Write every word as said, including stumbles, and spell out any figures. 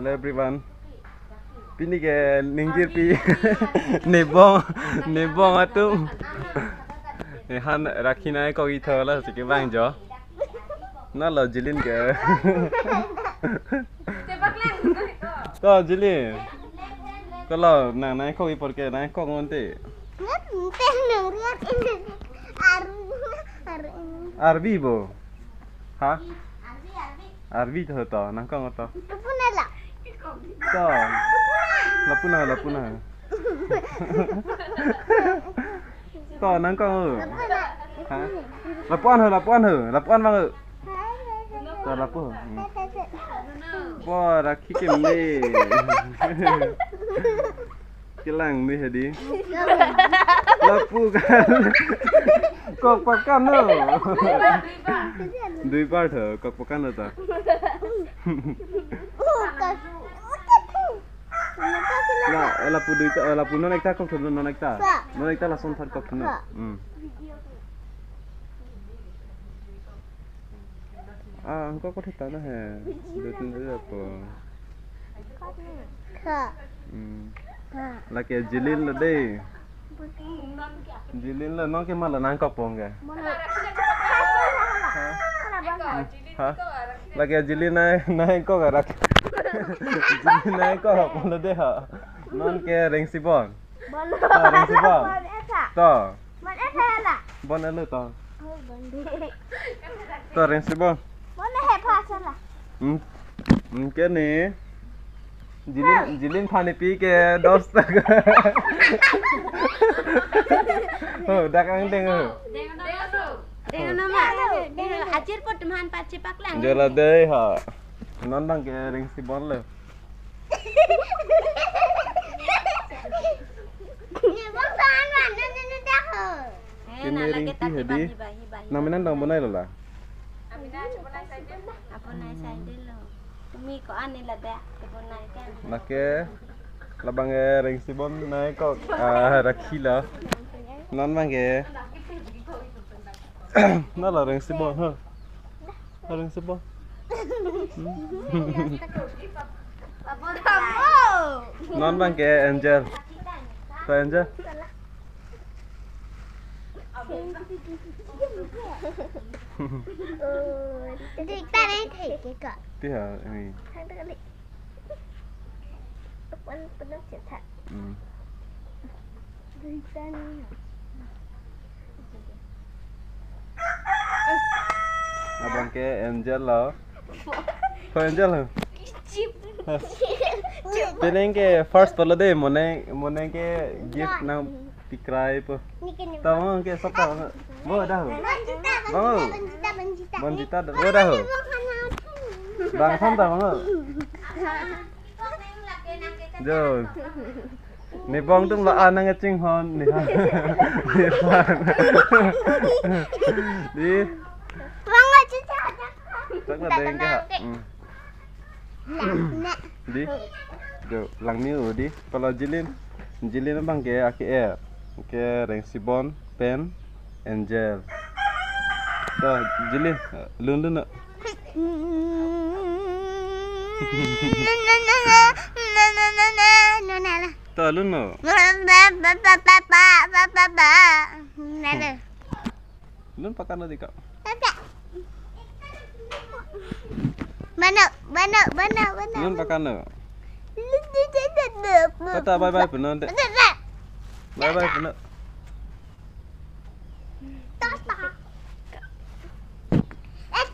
Hello everyone. Pini ke ningjirpi. Nebong, nebong atum. Ehan rakhi nangkok-ik tho la sike bang jo. Na lo Jilin ke. To Jilin. Kolo nang nangkok-ik apor ke nangkok ngonte. Ngat nang riat ini. Ar ar Arbi bo. Ha? Arbi to to nangkok to. Lapun ala. To. Lapun ha, lapun ha. To nangkok. Ha? Lapu-an ho, lapu-an ho, lapu-an bang ho. To lapu. Hmm. Bo rakhi keme. Kelang me hedi. Lapu kan. Kok pakan no. Dui part ho, kok pakan no ta. La, lapu dui ta, lapu non ekta kok thu, non ekta. Non ekta lason thar kok thu. Hmm. Ah, angko ko thita na he. Dut ni dut ko. Kha. Hmm. Kha. Lake Jilin lo dei. Jilin lo non ke mala nangkok pong ke. Mala. Ha? Ha? Lake Jilin nai, nangkok arak. Jilin nangkok pong lo dei ha. Non ke Rengsibon. Bon. To, Rengsibon. Bon esa. To. Bon esa la. Bon elo to. Oh, bon de. To, Rengsibon. Bon he pha sala. Hmm. Hmm, ke ni. Jilin, Jilin phani pi ke dos taka. Oh, dak angdeng ho. Deng nama. Deng nama. Achir pot teman pachi paklang. Jola dei ha. Non bang ke Rengsibon lo. Kini ringti hedi. Nang menan dong bonai lo la. Abonai saide lo. Tumi ko ani la da. Abonai kan. Lake labang e Rengsibon nangkok, ah, rakhi lo. Non bang ke. Na la Rengsibon ha. Rengsibon. Non bang ke Angel. To Angel. Dik ta nai thek ke ka. Ti ha, ini. Thang ta kali. Pan pan chet tha. Hmm. Dik ta nai. Abang ke Angel lo. Ko Angel ho? Chip. Hah. Chip. Teneng ke first pala dei, moneng, moneng ke gift nangpikrai po. Nike ni. Tama ke sab ta. Bo dah ho. Banjita, Bang ho. Banjita, Banjita, Banjita. Banjita dah. Bo dah ho. Bang Bang Sam ta bang ho. Jo. Ni bong tum la anang chinghon ni ha. Ni bong. Di. Bang aja aja. Tak na deng ke ha. Hmm. Lang na. Di. Jo, lang ni u di. Kalau Jilin. Jilin abang ke ake e. Ke Rengsibon pen Angel. To, Jilin, lun lun no. To, lun no. Lun pakan lo di kak. Bano, bano, bano, bano. Lun pakan lo. Tata, bye bye punon de. Bye bye punon.